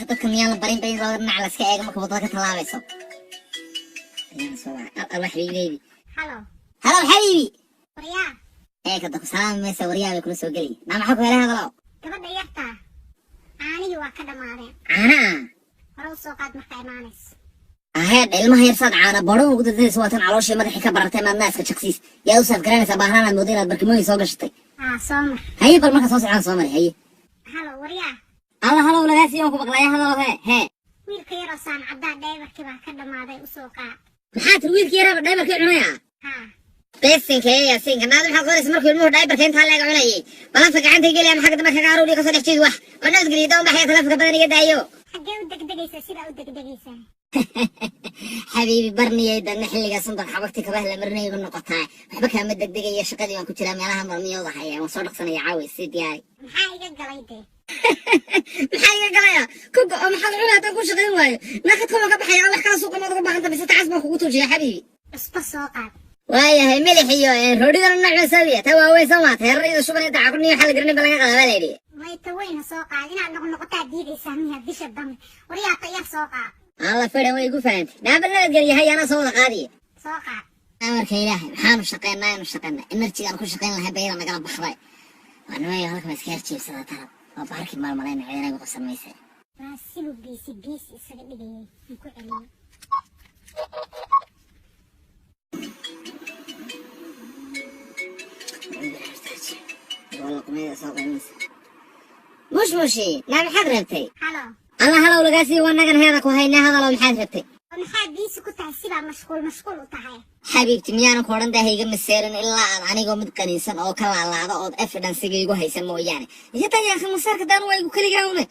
Dadka miyaan la barin ba in labada dhinac la iska eego marka waddada ka tallaabayso? Alwa xabiibeydi. Halo. Halow xabiibi. Waryaa. Ee kada ku salaami maysa, waryaa bay kula soo geliy. Naa maxaa ku helay hadalow? Gabadha yartaa caanihii waa ka dhammaadeen. Caanaha? Hore u soo qaad markaa imaanayso. Aheed, ilmaha yar saad caana badho ugu dadaysa, waa tan calooshii madaxii ka barartay. Maad naaska jaqsiis yaa u saaf garanaysaa? Baahnaan aad moodo inaad barkimooyin soo gashatay. Aa, soo mar. Haye, bal marka soo socdaan soo mari. Haye. Halo, waryaa. Alla, halow lagaa siiyo, waan ku maqlaaya, hadalow. Hee hee. Wiilka yaroo saan caddaa dhaybarkii baa ka dhammaaday, u soo qaad. Maxaa tiri? Wiilkii yaraaba dhaybarkii cunaya? Haa. Besinka ee yaasiinka naad, maxaad qoraysa markuu ilmuhu dhaybarka intaa leega cunayay? Balafka gacanta geliya, maxaa dambe kaga aruuriya, kasoo dhex jiid wax oo nabadgeliya doon baxaya. Taleefonka badan iga daayo. Xaggee u degdegaysaa? Sidaa u degdegaysaa? Xabiibi barniyay, dadna xilligaas unbaad xabagti kabaha la marinay igu noqotaa. Waxba kaama degdegaya, shaqadii waan ku jiraa, meelaha marmiyooda haya, waan soo dhaqsanaya. Caawi si diyaari. Maxaa iga galay dee? Maxaa iga galaya? Ku go-o, maxaad cunay haddaan ku shaqayn waayo? Nakadka waan ka baxaya. Wax kala suuqa maad uga baahanta mise tacas baan kugu tuujiya, xabiibi? Cusbo soo qaad. Waayahay, milix iyo roodhidana nooc masaawiya, taa waaweyn soo maata heerar iyo shuban inta caqrniyo waxaa la garanin ba laga qadaa baa la yidhi. Mayta weyn ha soo qaad. Inaad noqnoqotaa diidaysaa miya bisha dambe? Waryaa, ta yar soo qaad. Alla fidhan way igu fahantay. Naaba nabadgelya, hay anaa soo wada qaadiya. Soo qaad. Amarka ilaahay, maxaanu shaqeynaa? Inu shaqeynaa energy aan ku shaqeyn lahay bayada nagala baxday. Waa nimayo halka ma iska herjiibsada tarab waa baharkii maalmalayna, cidina igu qabsan maysa. Waa sibuu geesi geesi isaga dhigayay aan ku celiyo. Mushmushi, naa maxaad rabtay? Halo. Alla, halow lagaa sii, waa nagan heeda ku haynaa, hadalow, maxaad rabtay? Oo maxaa biisi ku tahay? Sidaa mashquul mashquul u tahay. Xabiibti, miyaanan ku odhan daha iga maseerin ilaa aad anigoo mid qaniinsan oo ka laalaada ood evidensiga igu haysa mooyaane? Iga dayaaka masaarka daan, waa igu keligaa une.